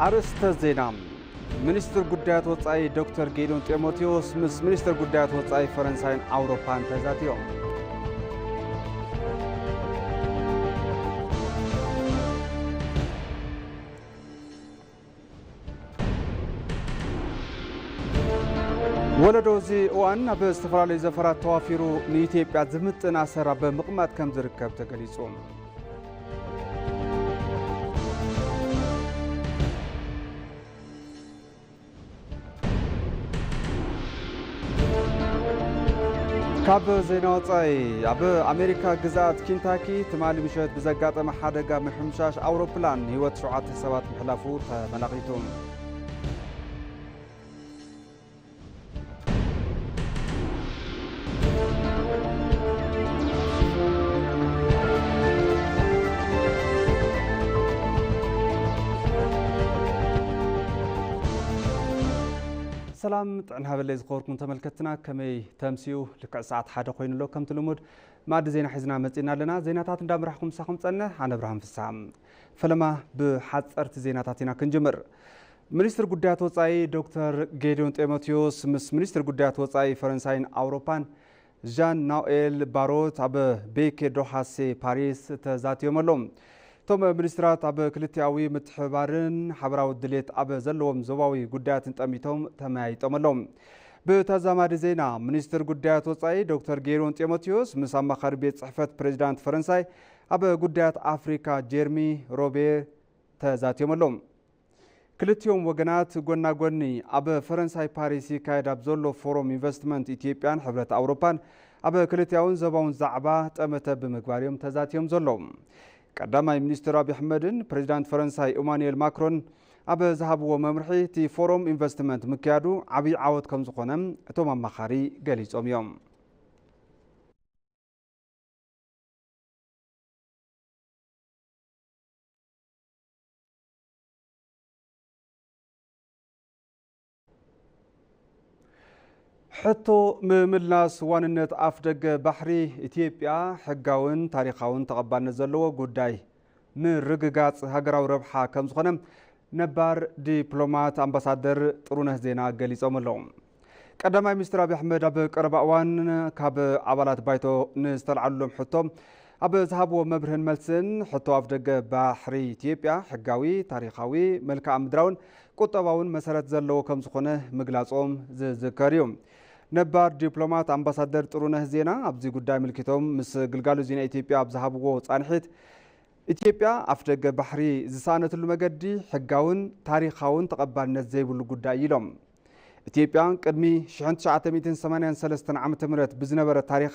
ኣርእስተ ዜና። ሚኒስትር ጉዳያት ወጻኢ ዶክተር ጌዲዮን ጢሞቴዎስ ምስ ሚኒስትር ጉዳያት ወጻኢ ፈረንሳይን ኣውሮፓን ተዛትዮም። ወለዶ እዚ እዋን ኣብ ዝተፈላለዩ ዘፈራት ተዋፊሩ ንኢትዮጵያ ዝምጥን ኣሰር ኣብ ምቕማጥ ከም ዝርከብ ተገሊጹ። ካብ ዜና ወጻኢ፣ ኣብ ኣሜሪካ ግዝኣት ኪንታኪ ትማሊ ምሸት ብዘጋጠመ ሓደጋ ምሕምሻሽ ኣውሮፕላን ህይወት ሸውዓተ ሰባት ምሕላፉ ተመላኺቱ። ሰላም ጥዕና ሃበለይ ዝኸበርኩም ተመልከትና፣ ከመይ ተምስዩ? ልክዕ ሰዓት ሓደ ኮይኑ ኣሎ። ከምቲ ልሙድ ማእዲ ዜና ሒዝና መጺና ኣለና። ዜናታት እንዳምራሕኩም ምሳኹም ጸንሕ ኣነ ብርሃን ፍስሃ። ፈለማ ብሓጸርቲ ዜናታት ኢና ክንጅምር። ሚኒስትር ጉዳያት ወጻኢ ዶክተር ጌዲዮን ጢሞቴዎስ ምስ ሚኒስትር ጉዳያት ወጻኢ ፈረንሳይን ኣውሮፓን ዣን ናኤል ባሮት ኣብ ቤኬ ዶሃሴ ፓሪስ ተዛትዮም ኣለዉ። እቶም ሚኒስትራት ኣብ ክልቲኣዊ ምትሕብባርን ሓበራዊ ድሌት ኣብ ዘለዎም ዞባዊ ጉዳያትን ጠሚቶም ተመያይጦም ኣለዉ። ብተዛማዲ ዜና፣ ሚኒስትር ጉዳያት ወጻኢ ዶክተር ጌዲዮን ጢሞቴዎስ ምስ ኣማኻሪ ቤት ጽሕፈት ፕሬዚዳንት ፈረንሳይ ኣብ ጉዳያት ኣፍሪካ ጀርሚ ሮቤር ተዛትዮም ኣለዉ። ክልቲኦም ወገናት ጎና ጎኒ ኣብ ፈረንሳይ ፓሪስ ይካየድ ኣብ ዘሎ ፎረም ኢንቨስትመንት ኢትዮጵያን ሕብረት ኣውሮፓን ኣብ ክልቲኣውን ዞባውን ዛዕባ ጠመተ ብምግባር እዮም ተዛትዮም ዘለዉ። ቀዳማይ ሚኒስትር ኣብይ ኣሕመድን ፕሬዚዳንት ፈረንሳይ ኢማኑኤል ማክሮን ኣብ ዝሃብዎ መምርሒ፣ እቲ ፎረም ኢንቨስትመንት ምክያዱ ዓብዪ ዓወት ከም ዝኾነ እቶም ኣማኻሪ ገሊጾም እዮም። ሕቶ ምምላስ ዋንነት ኣፍደገ ባሕሪ ኢትዮጵያ ሕጋውን ታሪኻውን ተቐባልነት ዘለዎ ጉዳይ ምርግጋጽ ሃገራዊ ረብሓ ከም ዝኾነ ነባር ዲፕሎማት ኣምባሳደር ጥሩነህ ዜና ገሊጾም ኣለዉ። ቀዳማይ ሚኒስትር ኣብይ ኣሕመድ ኣብ ቀረባ እዋን ካብ ኣባላት ባይቶ ንዝተልዓሉሎም ሕቶ ኣብ ዝሃብዎ መብርህን መልስን፣ ሕቶ ኣፍደገ ባሕሪ ኢትዮጵያ ሕጋዊ፣ ታሪኻዊ፣ መልክዓ ምድራውን ቁጠባውን መሰረት ዘለዎ ከም ዝኾነ ምግላጾም ዝዝከር እዩ። ነባር ዲፕሎማት ኣምባሳደር ጥሩነህ ዜና ኣብዚ ጉዳይ ኣመልኪቶም ምስ ግልጋሎት ዜና ኢትዮጵያ ኣብ ዝሃብዎ ጻንሒት፣ ኢትዮጵያ ኣፍደገ ባሕሪ ዝሰኣነትሉ መገዲ ሕጋውን ታሪኻውን ተቐባልነት ዘይብሉ ጉዳይ እዩ ኢሎም። ኢትዮጵያ ቅድሚ ሽሕን ትሽዓተ ሚእትን ሰማንያን ሰለስተን ዓመተ ምህረት ብዝነበረ ታሪኻ፣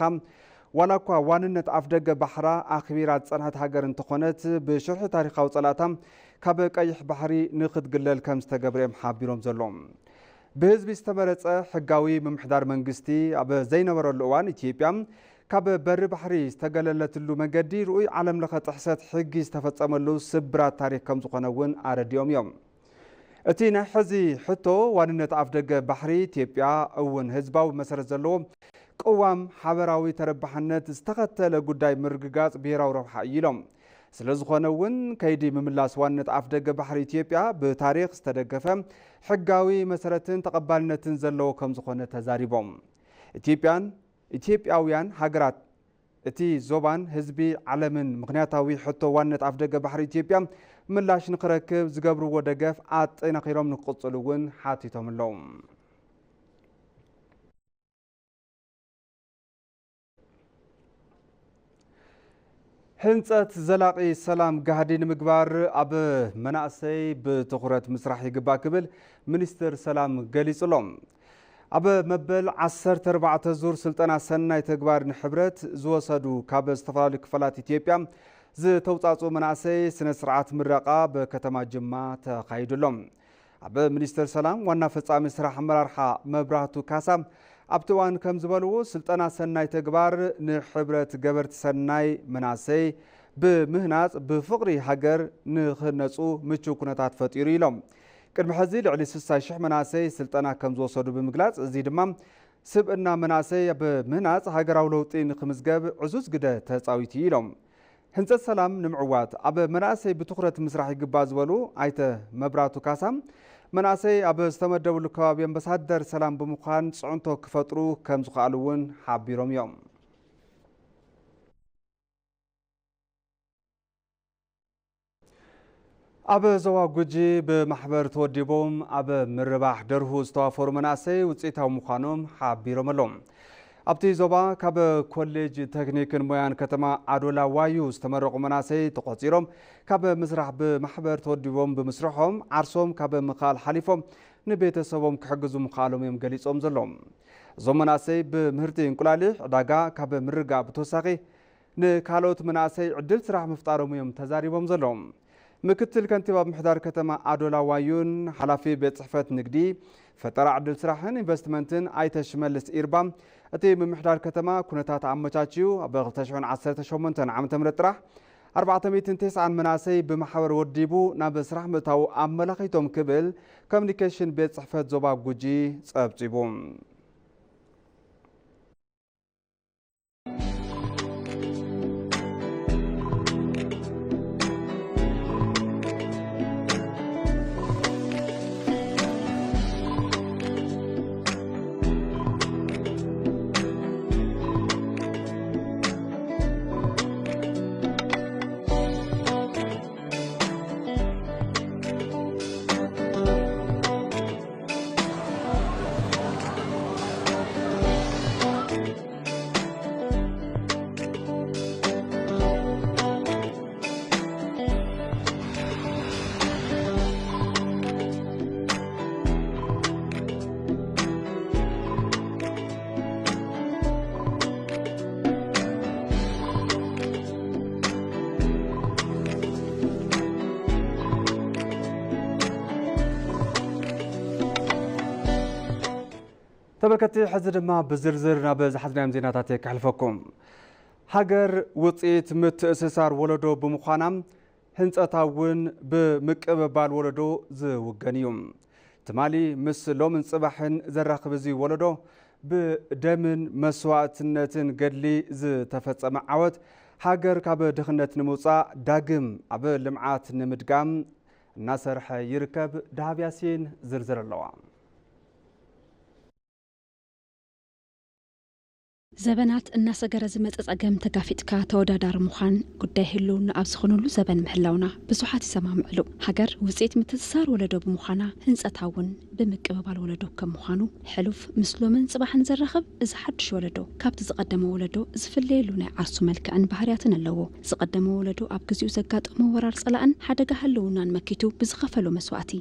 ዋላ እኳ ዋንነት ኣፍደገ ባሕራ ኣኽቢራ ዝጸንሐት ሃገር እንተኾነት፣ ብሽርሒ ታሪኻዊ ጸላእታ ካብ ቀይሕ ባሕሪ ንኽትግለል ከም ዝተገብረ እዮም ሓቢሮም ዘለዉ። ብህዝቢ ዝተመረጸ ሕጋዊ ምምሕዳር መንግስቲ ኣብ ዘይነበረሉ እዋን፣ ኢትዮጵያ ካብ በሪ ባሕሪ ዝተገለለትሉ መገዲ ርኡይ ዓለም ለኸ ጥሕሰት ሕጊ ዝተፈጸመሉ ስብራት ታሪኽ ከም ዝኾነ እውን ኣረዲኦም እዮም። እቲ ናይ ሕዚ ሕቶ ዋንነት ኣፍደገ ባሕሪ ኢትዮጵያ እውን ህዝባዊ መሰረት ዘለዎ ቅዋም ሓበራዊ ተረባሕነት ዝተኸተለ ጉዳይ ምርግጋጽ ብሄራዊ ረብሓ እዩ ኢሎም። ስለ ዝኾነ እውን ከይዲ ምምላስ ዋንነት ኣፍደገ ባሕሪ ኢትዮጵያ ብታሪኽ ዝተደገፈ ሕጋዊ መሰረትን ተቐባልነትን ዘለዎ ከም ዝኾነ ተዛሪቦም። ኢትዮጵያን ኢትዮጵያውያን ሃገራት እቲ ዞባን ህዝቢ ዓለምን ምኽንያታዊ ሕቶ ዋንነት ኣፍደገ ባሕሪ ኢትዮጵያ ምላሽ ንኽረክብ ዝገብርዎ ደገፍ ኣጠናኺሮም ንክቕጽሉ እውን ሓቲቶም ኣለዉ። ህንጸት ዘላቒ ሰላም ጋህዲ ንምግባር ኣብ መናእሰይ ብትኹረት ምስራሕ ይግባእ ክብል ሚኒስትር ሰላም ገሊጹ ኣሎ። ኣብ መበል ዓሰርተ ኣርባዕተ ዙር ስልጠና ሰናይ ተግባር ንሕብረት ዝወሰዱ ካብ ዝተፈላለዩ ክፋላት ኢትዮጵያ ዝተውጻጹ መናእሰይ ስነ ስርዓት ምረቓ በከተማ ጅማ ተኻይዱ ኣሎ። ኣብ ሚኒስቴር ሰላም ዋና ፈጻሚ ስራሕ ኣመራርሓ መብራህቱ ካሳ ኣብቲ እዋን ከም ዝበልዎ፣ ስልጠና ሰናይ ተግባር ንሕብረት ገበርቲ ሰናይ መናእሰይ ብምህናጽ ብፍቕሪ ሃገር ንኽህነጹ ምቹው ኩነታት ፈጢሩ ኢሎም። ቅድሚ ሕዚ ልዕሊ ስሳ ሽሕ መናእሰይ ስልጠና ከም ዝወሰዱ ብምግላጽ፣ እዚ ድማ ስብእና መናእሰይ ኣብ ምህናጽ ሃገራዊ ለውጢ ንክምዝገብ ዕዙዝ ግደ ተጻዊቱ ኢሎም። ህንጸት ሰላም ንምዕዋት ኣብ መናእሰይ ብትኹረት ምስራሕ ይግባእ ዝበሉ ኣይተ መብራቱ ካሳ፣ መናእሰይ ኣብ ዝተመደብሉ ከባቢ ኣምባሳደር ሰላም ብምዃን ጽዕንቶ ክፈጥሩ ከም ዝኸኣሉ እውን ሓቢሮም እዮም። ኣብ ዞባ ጉጂ ብማሕበር ተወዲቦም ኣብ ምርባሕ ደርሁ ዝተዋፈሩ መናእሰይ ውፅኢታዊ ምዃኖም ሓቢሮም ኣለዉ። ኣብቲ ዞባ ካብ ኮሌጅ ቴክኒክን ሞያን ከተማ ኣዶላ ዋዩ ዝተመረቑ መናእሰይ ተቖፂሮም ካብ ምስራሕ ብማሕበር ተወዲቦም ብምስርሖም ዓርሶም ካብ ምኻል ሓሊፎም ንቤተሰቦም ክሕግዙ ምኻሎም እዮም ገሊፆም ዘለዉ። እዞም መናእሰይ ብምህርቲ እንቁላሊሕ ዕዳጋ ካብ ምርጋእ ብተወሳኺ ንካልኦት መናእሰይ ዕድል ስራሕ ምፍጣሮም እዮም ተዛሪቦም ዘለዉ። ምክትል ከንቲባ ምምሕዳር ከተማ ኣዶላ ዋዩን ሓላፊ ቤት ጽሕፈት ንግዲ፣ ፈጠራ ዕድል ስራሕን ኢንቨስትመንትን ኣይተ ሽመልስ ኢርባ፣ እቲ ምምሕዳር ከተማ ኩነታት ኣመቻችዩ ኣብ ክልተ ሽሕን ዓሰርተ ሸሞንተን ዓመተ ምህረት ጥራሕ ኣርባዕተ ሚእትን ተስዓን መናእሰይ ብማሕበር ወዲቡ ናብ ስራሕ ምእታዉ ኣመላኺቶም ክብል ኮሚኒኬሽን ቤት ጽሕፈት ዞባ ጉጂ ጸብጺቡ። ተመልከትቲ፣ ሕዚ ድማ ብዝርዝር ናብ ዝሓዝናዮም ዜናታት ከሕልፈኩም። ሃገር ውፅኢት ምትእስሳር ወለዶ ብምዃና ህንፀታ እውን ብምቅብባል ወለዶ ዝውገን እዩ። ትማሊ ምስ ሎምን ፅባሕን ዘራኽብ እዚ ወለዶ ብደምን መስዋእትነትን ገድሊ ዝተፈፀመ ዓወት ሃገር ካብ ድኽነት ንምውፃእ ዳግም ኣብ ልምዓት ንምድጋም እናሰርሐ ይርከብ። ደሃብ ያሲን ዝርዝር ኣለዋ። ዘበናት እናሰገረ ዝመጸ ጸገም ተጋፊጥካ ተወዳዳሪ ምዃን ጉዳይ ህልውና ኣብ ዝኾነሉ ዘበን ምህላውና ብዙሓት ይሰማምዕሉ። ሃገር ውጽኢት ምትእስሳር ወለዶ ብምዃና ህንጸታ እውን ብምቅብባል ወለዶ ከም ምዃኑ ሕሉፍ ምስ ሎምን ጽባሕን ዘራኽብ እዚ ሓድሽ ወለዶ ካብቲ ዝቐደመ ወለዶ ዝፍለየሉ ናይ ዓርሱ መልክዕን ባህርያትን ኣለዎ። ዝቐደመ ወለዶ ኣብ ግዚኡ ዘጋጠሞ ወራር ጸላእን ሓደጋ ህልውናን መኪቱ ብዝኸፈሎ መስዋእቲ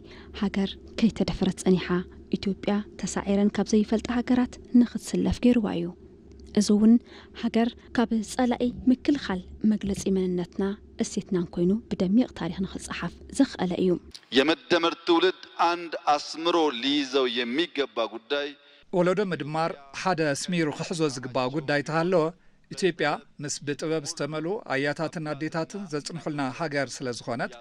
ሃገር ከይተደፈረት ጸኒሓ ኢትዮጵያ ተሳዒረን ካብ ዘይፈልጣ ሃገራት ንኽትስለፍ ገይርዋ እዩ። እዚ እውን ሃገር ካብ ጸላኢ ምክልኻል መግለጺ መንነትና እሴትናን ኮይኑ ብደሚቕ ታሪኽ ንኽጸሓፍ ዘኽኣለ እዩ። የመደመር ትውልድ አንድ አስምሮ ሊይዘው የሚገባ ጉዳይ ወለዶ ምድማር ሓደ ኣስሚሩ ክሕዞ ዝግባእ ጉዳይ ተሃለወ ኢትዮጵያ ምስ ብጥበብ ዝተመልኡ ኣያታትን ኣዴታትን ዘጽንሑልና ሃገር ስለ ዝኾነት፣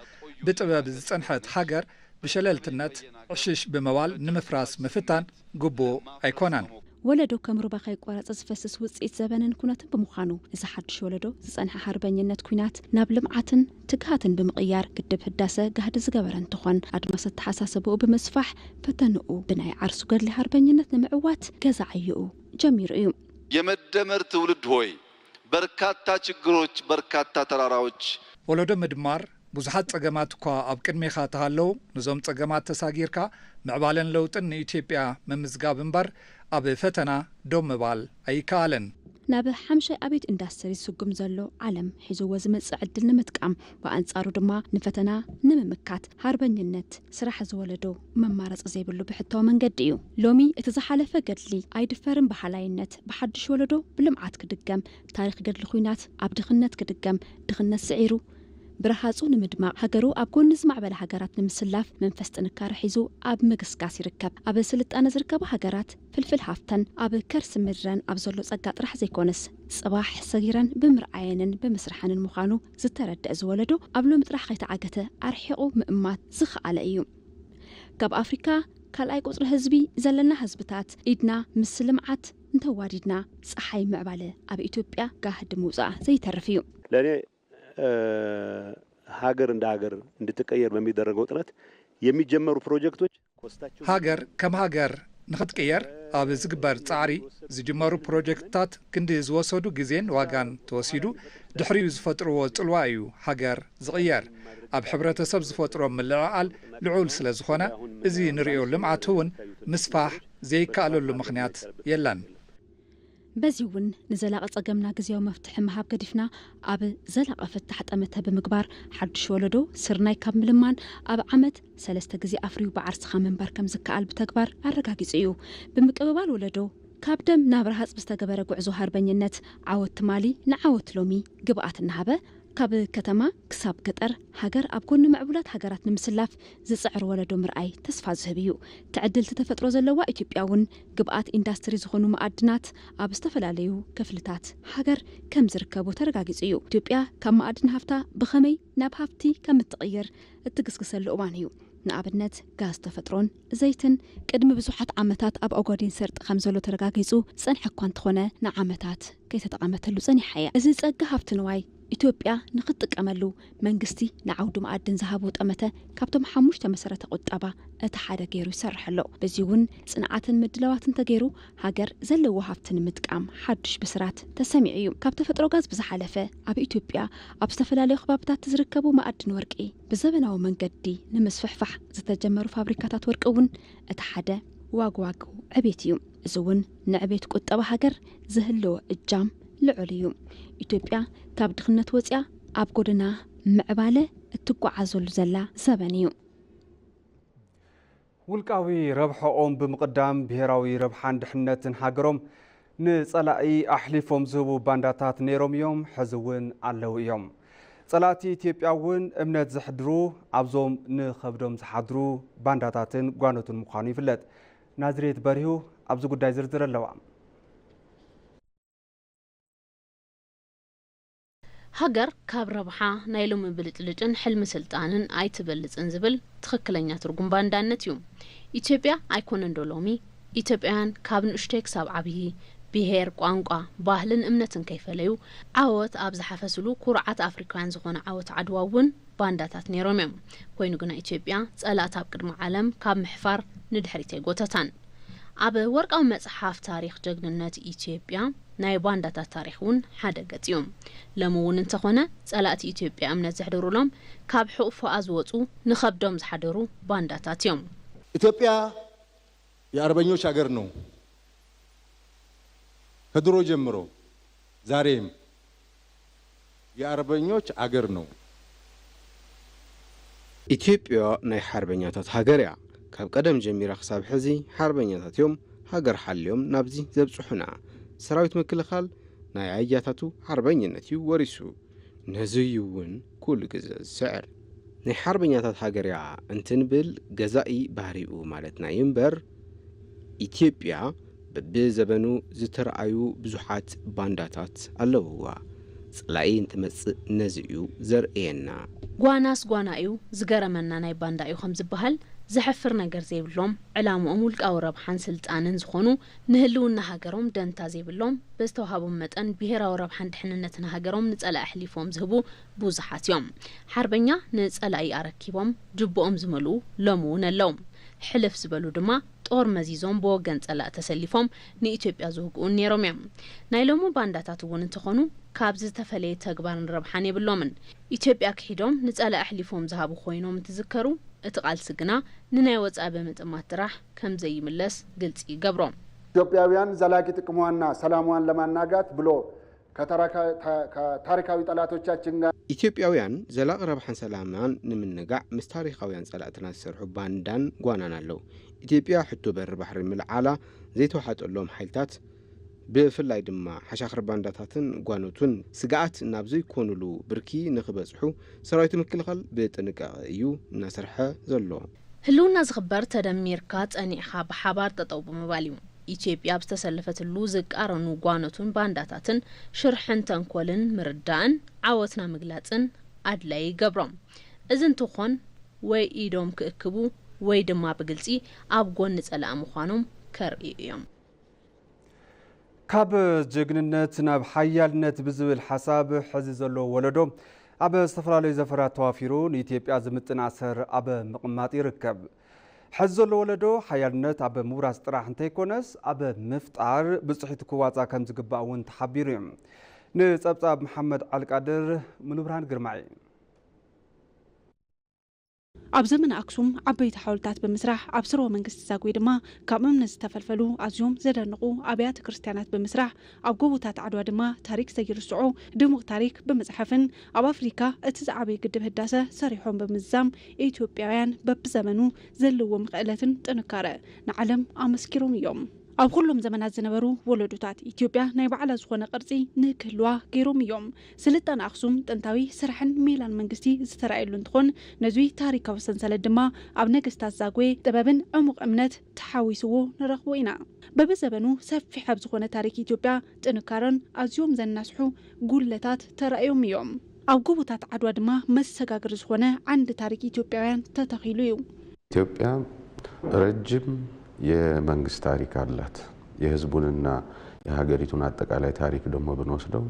ብጥበብ ዝጸንሐት ሃገር ብሸለልትነት ዕሽሽ ብምባል ንምፍራስ ምፍታን ግቡእ ኣይኮነን። ወለዶ ከም ሩባ ከይቋረጸ ዝፈስስ ውጽኢት ዘበንን ኩነትን ብምዃኑ፣ እዚ ሓድሽ ወለዶ ዝጸንሐ ሃርበኝነት ኲናት ናብ ልምዓትን ትግሃትን ብምቕያር ግድብ ህዳሰ ጋህዲ ዝገበረ እንትኾን፣ ኣድማስ ኣተሓሳስብኡ ብምስፋሕ ፈተንኡ ብናይ ዓርሱ ገድሊ ሃርበኝነት ንምዕዋት ገዛ ዕዮኡ ጀሚሩ እዩ። የመደመር ትውልድ ሆይ፣ በርካታ ችግሮች፣ በርካታ ተራራዎች። ወለዶ ምድማር፣ ብዙሓት ጸገማት እኳ ኣብ ቅድሜኻ ተሃለዉ፣ ነዞም ጸገማት ተሳጊርካ ምዕባለን ለውጥን ንኢትዮጵያ ምምዝጋብ እምበር ኣብ ፈተና ደው ምባል ኣይከኣልን። ናብ ሓምሻይ ኣብዮት ኢንዳስትሪ ዝስጉም ዘሎ ዓለም ሒዝዎ ዝመጽእ ዕድል ንምጥቃም፣ ብኣንጻሩ ድማ ንፈተና ንምምካት ሃርበኝነት ስራሕ ዝወለዶ መማረጺ ዘይብሉ ብሕታዊ መንገዲ እዩ። ሎሚ እቲ ዝሓለፈ ገድሊ ኣይድፈርን በሃላይነት ብሓድሽ ወለዶ ብልምዓት ክድገም፣ ታሪኽ ገድሊ ኲናት ኣብ ድኽነት ክድገም፣ ድኽነት ስዒሩ ብረሃጹ ንምድማቕ፣ ሃገሩ ኣብ ጎኒ ዝማዕበላ ሃገራት ንምስላፍ መንፈስ ጥንካረ ሒዙ ኣብ ምግስጋስ ይርከብ። ኣብ ስልጣነ ዝርከባ ሃገራት ፍልፍል ሃፍተን ኣብ ከርሲ ምድረን ኣብ ዘሎ ጸጋ ጥራሕ ዘይኮነስ፣ ጽባሕ ሰጊረን ብምርኣየንን ብምስርሐንን ምዃኑ ዝተረድአ ዝወለዶ፣ ኣብ ሎሚ ጥራሕ ከይተዓገተ ኣርሒቑ ምእማት ዝኸኣለ እዩ። ካብ ኣፍሪካ ካልኣይ ቁፅሪ ህዝቢ ዘለና ህዝብታት፣ ኢድና ምስ ልምዓት እንተዋዲድና፣ ፀሓይ ምዕባለ ኣብ ኢትዮጵያ ጋህዲ ምውፃኣ ዘይተርፍ እዩ። ለእኔ ሀገር እንደ ሀገር እንድትቀየር በሚደረገው ጥረት የሚጀመሩ ፕሮጀክቶች ኮስታቸው ሃገር ከም ሃገር ንኽትቅየር ኣብ ዝግበር ጻዕሪ ዝጅመሩ ፕሮጀክትታት ክንዲ ዝወሰዱ ግዜን ዋጋን ተወሲዱ ድሕሪኡ ዝፈጥርዎ ጽልዋ እዩ ሃገር ዝቕየር። ኣብ ሕብረተሰብ ዝፈጥሮ ምልዕዓል ልዑል ስለ ዝኾነ፣ እዚ ንርእዮ ልምዓት እውን ምስፋሕ ዘይከኣለሉ ምኽንያት የለን። በዚ እውን ንዘላቒ ጸገምና ግዜያዊ መፍትሒ ምሃብ ገዲፍና፣ ኣብ ዘላቒ ፍታሕ ጠመተ ብምግባር፣ ሓድሽ ወለዶ ስርናይ ካብ ምልማን ኣብ ዓመት ሰለስተ ግዜ ኣፍርዩ ብዓርስኻ ምንባር ከም ዝከኣል ብተግባር ኣረጋጊጹ እዩ። ብምቅብባል ወለዶ፣ ካብ ደም ናብ ረሃጽ ብዝተገበረ ጉዕዞ ሃርበኝነት፣ ዓወት ትማሊ ንዓወት ሎሚ ግብኣት እናሃበ፣ ካብ ከተማ ክሳብ ገጠር፣ ሃገር ኣብ ጎኒ ምዕቡላት ሃገራት ንምስላፍ ዝጽዕር ወለዶ ምርኣይ ተስፋ ዝህብ እዩ። ትዕድልቲ ተፈጥሮ ዘለዋ ኢትዮጵያ እውን ግብኣት ኢንዳስትሪ ዝኾኑ መኣድናት ኣብ ዝተፈላለዩ ክፍልታት ሃገር ከም ዝርከቡ ተረጋጊጹ እዩ። ኢትዮጵያ ካብ መኣድን ሃፍታ ብኸመይ ናብ ሃፍቲ ከም እትቕይር እትግስግሰሉ እዋን እዩ። ንኣብነት፣ ጋዝ ተፈጥሮን ዘይትን ቅድሚ ብዙሓት ዓመታት ኣብ ኦጋዴን ሰርጥ ከም ዘሎ ተረጋጊጹ ዝጸንሐ እኳ እንተኾነ፣ ንዓመታት ከይተጠቐመተሉ ጸኒሓ እያ። እዚ ጸጋ ሃፍቲ ንዋይ ኢትዮጵያ ንኽትጥቀመሉ መንግስቲ ንዓውዲ መኣድን ዝሃቦ ጠመተ ካብቶም ሓሙሽተ መሰረተ ቁጠባ እቲ ሓደ ገይሩ ይሰርሕ ኣሎ። በዚ እውን ጽንዓትን ምድላዋትን ተገይሩ ሃገር ዘለዎ ሃፍቲ ንምጥቃም ሓድሽ ብስራት ተሰሚዑ እዩ። ካብ ተፈጥሮ ጋዝ ብዝሓለፈ ኣብ ኢትዮጵያ ኣብ ዝተፈላለዩ ከባብታት ዝርከቡ መኣድን ወርቂ ብዘበናዊ መንገዲ ንምስፍሕፋሕ ዝተጀመሩ ፋብሪካታት ወርቂ እውን እቲ ሓደ ዋግዋግ ዕቤት እዩ። እዚ እውን ንዕቤት ቁጠባ ሃገር ዝህልዎ እጃም ልዑል እዩ። ኢትዮጵያ ካብ ድኽነት ወፂኣ ኣብ ጎደና ምዕባለ እትጓዓዘሉ ዘላ ዘበን እዩ። ውልቃዊ ረብሐኦም ብምቕዳም ብሄራዊ ረብሓን ድሕነትን ሃገሮም ንጸላኢ ኣሕሊፎም ዝህቡ ባንዳታት ነይሮም እዮም፣ ሕዚ እውን ኣለዉ እዮም። ጸላእቲ ኢትዮጵያ እውን እምነት ዘሕድሩ ኣብዞም ንኸብዶም ዝሓድሩ ባንዳታትን ጓኖትን ምዃኑ ይፍለጥ። ናዝሬት በሪሁ ኣብዚ ጉዳይ ዝርዝር ኣለዋ። ሃገር ካብ ረብሓ ናይ ሎሚ ብልጭልጭን ሕልሚ ስልጣንን ኣይትበልጽን ዝብል ትኽክለኛ ትርጉም ባንዳነት እዩ። ኢትዮጵያ ኣይኮነን ዶ ሎሚ ኢትዮጵያውያን ካብ ንእሽተይ ክሳብ ዓብዪ ብሄር፣ ቋንቋ፣ ባህልን እምነትን ከይፈለዩ ዓወት ኣብ ዝሓፈስሉ ኩርዓት ኣፍሪካውያን ዝኾነ ዓወት ዓድዋ እውን ባንዳታት ነይሮም እዮም። ኮይኑ ግና ኢትዮጵያ ጸላእታ ኣብ ቅድሚ ዓለም ካብ ምሕፋር ንድሕሪት ኣይጎተታን። ኣብ ወርቃዊ መጽሓፍ ታሪኽ ጀግንነት ኢትዮጵያ ናይ ባንዳታት ታሪኽ እውን ሓደ ገጽ እዩ። ሎሚ እውን እንተኾነ ጸላእቲ ኢትዮጵያ እምነት ዘሕደሩሎም ካብ ሕቑፎኣ ዝወጹ ንኸብዶም ዝሓደሩ ባንዳታት እዮም። ኢትዮጵያ የአርበኞች ሀገር ነው። ከድሮ ጀምሮ ዛሬም የአርበኞች አገር ነው። ኢትዮጵያ ናይ ሓርበኛታት ሃገር እያ። ካብ ቀደም ጀሚራ ክሳብ ሕዚ ሓርበኛታት እዮም ሃገር ሓልዮም ናብዚ ዘብጽሑና። ሰራዊት ምክልኻል ናይ ኣያታቱ ሓርበኝነት እዩ ወሪሱ። ነዚ እዩ እውን ኩሉ ግዘ ዝስዕር። ናይ ሓርበኛታት ሃገር እያ እንትንብል ገዛኢ ባህሪኡ ማለትና እዩ እምበር፣ ኢትዮጵያ በብዘበኑ ዝተረኣዩ ብዙሓት ባንዳታት ኣለውዋ። ጸላኢ እንትመጽእ ነዚ እዩ ዘርእየና። ጓናስ ጓና እዩ ዝገረመና ናይ ባንዳ እዩ ከም ዝበሃል ዘሕፍር ነገር ዘይብሎም ዕላምኦም ውልቃዊ ረብሓን ስልጣንን ዝኾኑ ንህልውና ሃገሮም ደንታ ዘይብሎም በዝተውሃቦም መጠን ብሄራዊ ረብሓን ድሕንነትን ሃገሮም ንጸላኢ ኣሕሊፎም ዝህቡ ብዙሓት እዮም። ሓርበኛ ንጸላኢ ኣረኪቦም ጅብኦም ዝመልኡ ሎሚ እውን ኣለዉ። ሕልፍ ዝበሉ ድማ ጦር መዚዞም ብወገን ጸላእ ተሰሊፎም ንኢትዮጵያ ዝውግኡን ነይሮም እዮም። ናይ ሎሚ ባንዳታት እውን እንተኾኑ ካብ ዝተፈለየ ተግባርን ረብሓን የብሎምን። ኢትዮጵያ ክሒዶም ንጸላኢ ኣሕሊፎም ዝሃቡ ኮይኖም እንትዝከሩ፣ እቲ ቃልሲ ግና ንናይ ወጻኢ ብምጥማት ጥራሕ ከም ዘይምለስ ግልጺ ይገብሮ። ኢትዮጵያውያን ዘላቂ ጥቅሟና ሰላሟን ለማናጋት ብሎ ከታሪካዊ ጠላቶቻችን ጋር ኢትዮጵያውያን ዘላቂ ረብሓን ሰላማን ንምንጋዕ ምስ ታሪኻውያን ጸላእትና ዝሰርሑ ባንዳን ጓናን ኣለዉ። ኢትዮጵያ ሕቶ በሪ ባሕሪ ምልዓላ ዘይተዋሓጠሎም ሓይልታት ብፍላይ ድማ ሓሻኽር ባንዳታትን ጓኖቱን ስግኣት ናብ ዘይኮኑሉ ብርኪ ንኽበጽሑ ሰራዊት ምክልኻል ብጥንቃቐ እዩ እናሰርሐ ዘሎ። ህልውና ዝኽበር ተደሚርካ ጸኒዕኻ ብሓባር ጠጠው ብምባል እዩ። ኢትዮጵያ ኣብ ዝተሰለፈትሉ ዝቃረኑ ጓኖቱን ባንዳታትን ሽርሕን ተንኮልን ምርዳእን ዓወትና ምግላጽን ኣድላይ ይገብሮም። እዚ እንትኾን ወይ ኢዶም ክእክቡ ወይ ድማ ብግልጺ ኣብ ጎኒ ጸላኢ ምዃኖም ከርእዩ እዮም። ካብ ጀግንነት ናብ ሓያልነት ብዝብል ሓሳብ ሕዚ ዘሎ ወለዶ ኣብ ዝተፈላለዩ ዘፈራት ተዋፊሩ ንኢትዮጵያ ዝምጥን ኣሰር ኣብ ምቕማጥ ይርከብ። ሕዚ ዘሎ ወለዶ ሓያልነት ኣብ ምውራስ ጥራሕ እንተይኮነስ ኣብ ምፍጣር ብፅሒቱ ክዋፃእ ከም ዝግባእ እውን ተሓቢሩ እዩ። ንፀብፃብ መሓመድ ዓልቃድር፣ ሙሉብርሃን ግርማይ። ኣብ ዘመነ ኣክሱም ዓበይቲ ሓወልታት ብምስራሕ፣ ኣብ ስርወ መንግስቲ ዛጉዌ ድማ ካብ እምኒ ዝተፈልፈሉ ኣዝዮም ዘደንቑ ኣብያተ ክርስትያናት ብምስራሕ፣ ኣብ ጎቦታት ዓድዋ ድማ ታሪክ ዘይርስዖ ድሙቕ ታሪክ ብምጽሓፍን ኣብ ኣፍሪካ እቲ ዝዓበየ ግድብ ህዳሰ ሰሪሖም ብምዝዛም ኢትዮጵያውያን በብዘመኑ ዘለዎም ክእለትን ጥንካረ ንዓለም ኣመስኪሮም እዮም። ኣብ ኩሎም ዘመናት ዝነበሩ ወለዶታት ኢትዮጵያ ናይ ባዕላ ዝኾነ ቅርጺ ንክህልዋ ገይሮም እዮም። ስልጣነ ኣኽሱም ጥንታዊ ስራሕን ሜላን መንግስቲ ዝተራእየሉ እንትኾን፣ ነዙይ ታሪካዊ ሰንሰለት ድማ ኣብ ነገስታት ዛጉዌ ጥበብን ዕሙቕ እምነት ተሓዊስዎ ንረኽቦ ኢና። በብዘበኑ ሰፊሕ ኣብ ዝኾነ ታሪክ ኢትዮጵያ ጥንካረን ኣዝዮም ዘናስሑ ጉለታት ተራእዮም እዮም። ኣብ ጎቦታት ዓድዋ ድማ መሰጋገሪ ዝኾነ ዓንዲ ታሪክ ኢትዮጵያውያን ተተኺሉ እዩ። ኢትዮጵያ ረጅም የመንግስት ታሪክ አላት። የህዝቡንና የሀገሪቱን አጠቃላይ ታሪክ ደግሞ ብንወስደው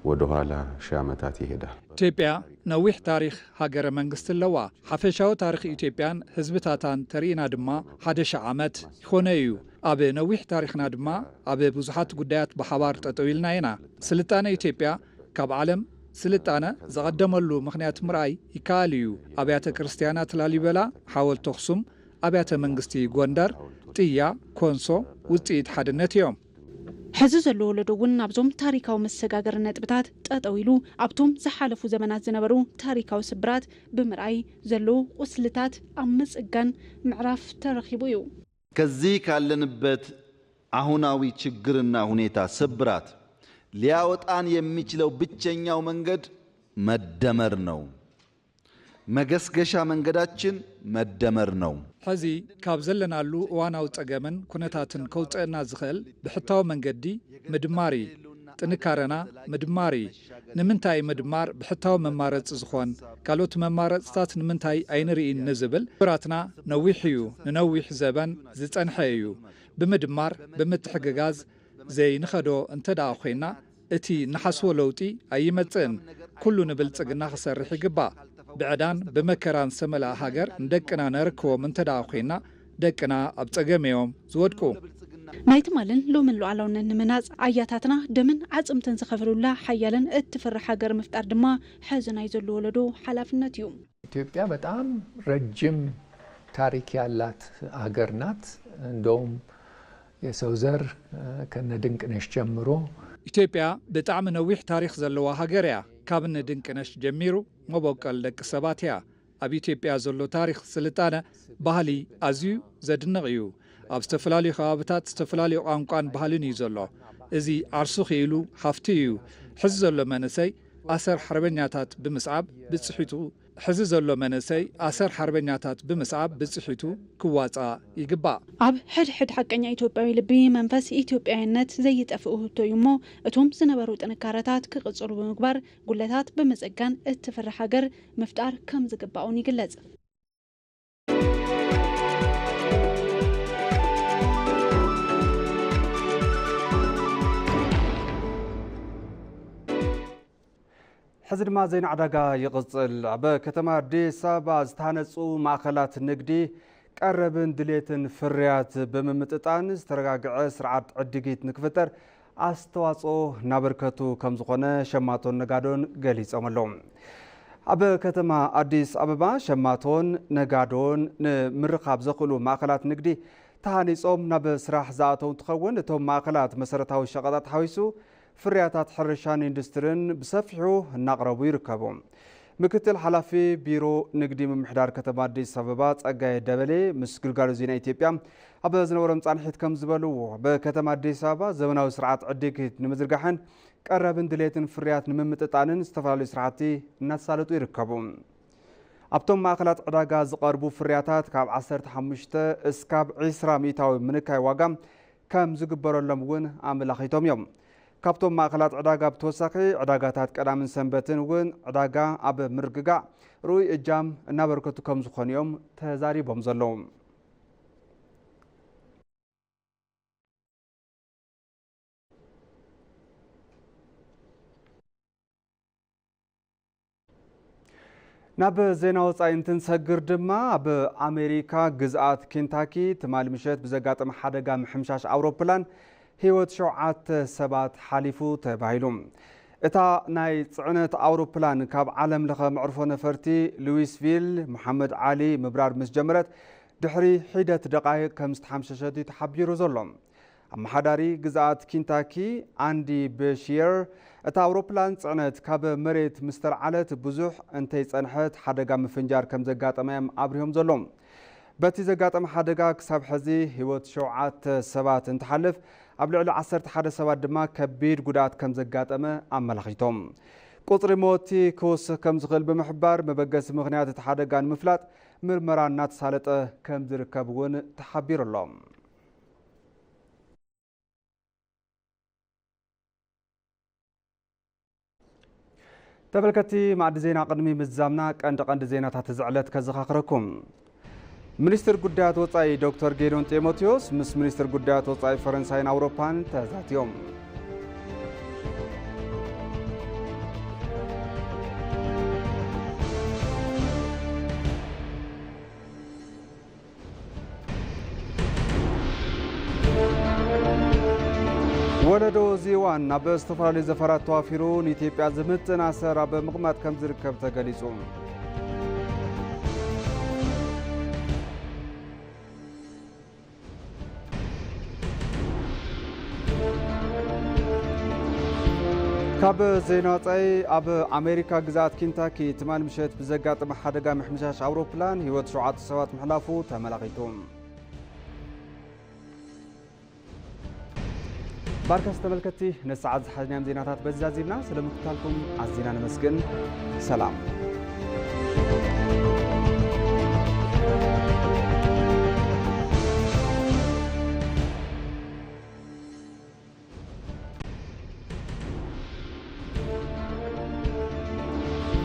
ወደኋላ ሺህ ዓመታት ይሄዳል። ኢትዮጵያ ነዊሕ ታሪኽ ሃገረ መንግስቲ ኣለዋ። ሓፈሻዊ ታሪኽ ኢትዮጵያን ህዝብታታን ተሪእና ድማ ሓደ ሺሕ ዓመት ይኾነ እዩ። ኣብ ነዊሕ ታሪኽና ድማ ኣብ ብዙሓት ጉዳያት ብሓባር ጠጠው ኢልና ኢና። ስልጣነ ኢትዮጵያ ካብ ዓለም ስልጣነ ዘቐደመሉ ምኽንያት ምርኣይ ይከኣል እዩ። ኣብያተ ክርስትያናት ላሊበላ፣ ሓወልቲ ኣኽሱም፣ ኣብያተ መንግስቲ ጎንደር፣ ጥያ፣ ኮንሶ ውፅኢት ሓድነት እዮም። ሕዚ ዘሎ ወለዶ እውን ናብዞም ታሪካዊ መሰጋገሪ ነጥብታት ጠጠው ኢሉ ኣብቶም ዝሓለፉ ዘመናት ዝነበሩ ታሪካዊ ስብራት ብምርኣይ ዘለዉ ቁስልታት ኣብ ምፅጋን ምዕራፍ ተረኺቡ እዩ። ከዚህ ካለንበት አሁናዊ ችግርና ሁኔታ ስብራት ሊያወጣን የሚችለው ብቸኛው መንገድ መደመር ነው። መገስገሻ መንገዳችን መደመር ነው። ሕዚ ካብ ዘለናሉ እዋናዊ ጸገምን ኩነታትን ከውጽአና ዝኽእል ብሕታዊ መንገዲ ምድማር እዩ። ጥንካረና ምድማር እዩ። ንምንታይ ምድማር ብሕታዊ መማረጺ ዝኾን? ካልኦት መማረጽታት ንምንታይ ኣይንርእይን ንዝብል፣ ስብራትና ነዊሕ እዩ፣ ንነዊሕ ዘበን ዝጸንሐ እዩ። ብምድማር፣ ብምትሕግጋዝ ዘይንኸዶ እንተ ደኣ ኾይና፣ እቲ ንሓስቦ ለውጢ ኣይመጽእን። ኩሉ ንብልጽግና ክሰርሕ ይግባእ። ብዕዳን ብመከራን ዝተመልኣ ሃገር ንደቅና ነረክቦም እንተ ደኣ ኾይና፣ ደቅና ኣብ ጸገም እዮም ዝወድቁ። ናይ ትማልን ሎምን ሉዓላውነት ንምህናጽ ኣያታትና ደምን ዓጽምትን ዝኸፈሉላ ሓያልን እትፍርሕ ሃገር ምፍጣር ድማ ሕዚ ናይ ዘሎ ወለዶ ሓላፍነት እዩ። ኢትዮጵያ በጣም ረጅም ታሪክ ያላት ሀገር ናት። እንደውም የሰው ዘር ከነ ድንቅነሽ ጀምሮ ኢትዮጵያ ብጣዕሚ ነዊሕ ታሪኽ ዘለዋ ሃገር እያ። ካብ እነ ድንቅነሽ ጀሚሩ መቦቀል ደቂ ሰባት እያ። ኣብ ኢትዮጵያ ዘሎ ታሪኽ ስልጣነ ባህሊ ኣዝዩ ዘድንቕ እዩ። ኣብ ዝተፈላለዩ ከባብታት ዝተፈላለዩ ቋንቋን ባህልን እዩ ዘሎ። እዚ ዓርሱ ክኢሉ ሃፍቲ እዩ። ሕዚ ዘሎ መንእሰይ ኣሰር ሓርበኛታት ብምስዓብ ብፅሒቱ ሕዚ ዘሎ መንእሰይ ኣሰር ሓርበኛታት ብምስዓብ ብፅሒቱ ክዋፃእ ይግባእ። ኣብ ሕድ ሕድ ሓቀኛ ኢትዮጵያዊ ልቢ መንፈስ ኢትዮጵያዊነት ዘይጠፍእ ውህብቶ እዩ እሞ እቶም ዝነበሩ ጥንካረታት ክቕፅሉ ብምግባር ጉለታት ብምፅጋን እትፍርሕ ሃገር ምፍጣር ከም ዝግባእ እውን ይግለፅ። ሕዚ ድማ ዜና ዕዳጋ ይቕጽል። ኣብ ከተማ ኣዲስ ኣበባ ዝተሃነፁ ማእኸላት ንግዲ ቀረብን ድሌትን ፍርያት ብምምጥጣን ዝተረጋግዐ ስርዓት ዕድጊት ንክፍጠር ኣስተዋፅኦ እናበርከቱ ከም ዝኾነ ሸማቶን ነጋዶን ገሊፆም ኣለዉ። ኣብ ከተማ ኣዲስ ኣበባ ሸማቶን ነጋዶን ንምርኻብ ዘኽእሉ ማእኸላት ንግዲ ተሃኒፆም ናብ ስራሕ ዝኣተው እንትኸውን፣ እቶም ማእኸላት መሰረታዊ ሸቐጣት ሓዊሱ ፍርያታት ሕርሻን ኢንዱስትርን ብሰፊሑ እናቕረቡ ይርከቡ። ምክትል ሓላፊ ቢሮ ንግዲ ምምሕዳር ከተማ ኣዲስ ኣበባ ጸጋየ ደበሌ ምስ ግልጋሎት ዜና ኢትዮጵያ ኣብ ዝነበሮም ጻንሒት ከም ዝበልዎ፣ በከተማ ኣዲስ ኣበባ ዘመናዊ ስርዓት ዕድጊት ንምዝርጋሕን ቀረብን ድሌትን ፍርያት ንምምጥጣንን ዝተፈላለዩ ስራሕቲ እናተሳለጡ ይርከቡ። ኣብቶም ማእኸላት ዕዳጋ ዝቐርቡ ፍርያታት ካብ ዓሰርተ ሓሙሽተ እስካብ ዕስራ ሚእታዊ ምንካይ ዋጋ ከም ዝግበረሎም እውን ኣመላኺቶም እዮም። ካብቶም ማእኸላት ዕዳጋ ብተወሳኺ ዕዳጋታት ቀዳምን ሰንበትን እውን ዕዳጋ ኣብ ምርግጋዕ ርኡይ እጃም እናበርከቱ ከም ዝኾኑ እዮም ተዛሪቦም ዘለዉ። ናብ ዜና ወጻኢ እንትንሰግር ድማ፣ ኣብ ኣሜሪካ ግዝኣት ኬንታኪ ትማሊ ምሸት ብዘጋጠመ ሓደጋ ምሕምሻሽ ኣውሮፕላን ህይወት ሸውዓተ ሰባት ሓሊፉ ተባሂሉ። እታ ናይ ጽዕነት ኣውሮፕላን ካብ ዓለም ለኸ መዕርፎ ነፈርቲ ሉዊስቪል መሓመድ ዓሊ ምብራር ምስ ጀመረት፣ ድሕሪ ሒደት ደቓይቕ ከም ዝተሓምሸሸት እዩ ተሓቢሩ ዘሎ። ኣመሓዳሪ ግዝኣት ኪንታኪ ኣንዲ በሽየር፣ እታ ኣውሮፕላን ጽዕነት ካብ መሬት ምስ ተልዓለት ብዙሕ እንተይጸንሐት ሓደጋ ምፍንጃር ከም ዘጋጠመ እዮም ኣብሪሆም ዘለዉ። በቲ ዘጋጠመ ሓደጋ ክሳብ ሕዚ ህይወት ሸውዓተ ሰባት እንትሓልፍ፣ ኣብ ልዕሊ ዓሰርተ ሓደ ሰባት ድማ ከቢድ ጉድኣት ከም ዘጋጠመ ኣመላኺቶም። ቁጽሪ ሞቲ ክወስኽ ከም ዝኽእል ብምሕባር፣ መበገሲ ምኽንያት እቲ ሓደጋ ንምፍላጥ ምርመራ እናተሳለጠ ከም ዝርከብ እውን ተሓቢሩ ኣሎ። ተመልከትቲ ማዕዲ ዜና፣ ቅድሚ ምዝዛምና ቀንዲ ቀንዲ ዜናታት እዚ ዕለት ከዘኻኽረኩም። ሚኒስትር ጉዳያት ወጻኢ ዶክተር ጌዶን ጢሞቴዎስ ምስ ሚኒስትር ጉዳያት ወጻኢ ፈረንሳይን ኣውሮፓን ተዛትዮም። ወለዶ እዚ እዋን ናብ ዝተፈላለዩ ዘፈራት ተዋፊሩ ንኢትዮጵያ ዝምጥን ኣሰር ኣብ ምቕማጥ ከም ዝርከብ ተገሊጹ። ካብ ዜና ወጻኢ፣ ኣብ ኣሜሪካ ግዝኣት ኪንታኪ ትማል ምሸት ብዘጋጠመ ሓደጋ ምሕምሻሽ ኣውሮፕላን ህይወት ሸውዓተ ሰባት ምሕላፉ ተመላኺቱ። ባርካስ ተመልከትቲ፣ ነዚ ሰዓት ዝሓዝናዮም ዜናታት በዚ ዛዚምና። ስለ ምክታልኩም ኣዚና ነመስግን። ሰላም።